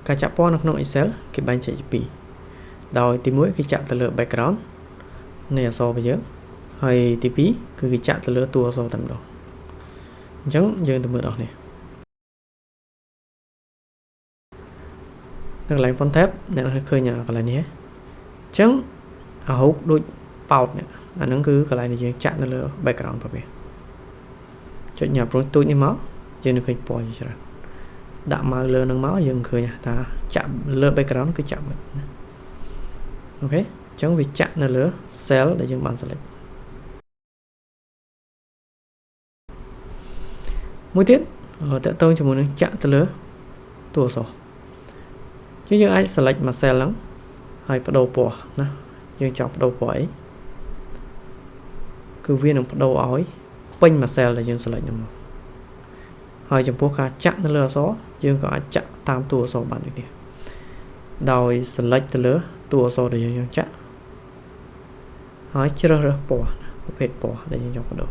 ការចាក់ពណ៌នៅក្នុង Excel គេបែងចែកជាពីរដោយទី1គេចាក់ទៅលើ background នៃអក្សររបស់យើងហើយទី2គឺគេចាក់ទៅលើតួអក្សរតែម្ដងអញ្ចឹងយើងទៅមើលដល់នេះនៅកន្លែង font tab អ្នកឃើញកន្លែងនេះអញ្ចឹងអារូបដូចប៉ោតនេះអាហ្នឹងគឺកន្លែងដែលយើងចាក់នៅលើ background របស់វាចុចញ៉ាំព្រួយទូចនេះមកយើងនឹងឃើញពណ៌ជាច្រើនដាក់ម៉ៅលើនឹងមកយើងឃើញថាចាក់លើ background គឺចាក់មិនណាអូខេអញ្ចឹងវាចាក់នៅលើ cell ដែលយើងបាន select មួយទៀតតកតងជាមួយនឹងចាក់ទៅលើតួអក្សរយើងអាច select មួយ cell ហ្នឹងហើយបដូរពណ៌ណាយើងចង់បដូរពណ៌អីគឺវានឹងបដូរឲ្យពេញមួយ cell ដែលយើង select ហ្នឹងមកហើយចំពោះការចាក់នៅលើអក្សរយើងក៏អាចចាក់តាមតួអក្សរបានដូចនេះដោយ select ទៅលើតួអក្សរដែលយើងចង់ចាក់ហើយជ្រើសរើសពណ៌ប្រភេទពណ៌ដែលយើងចង់បដូរ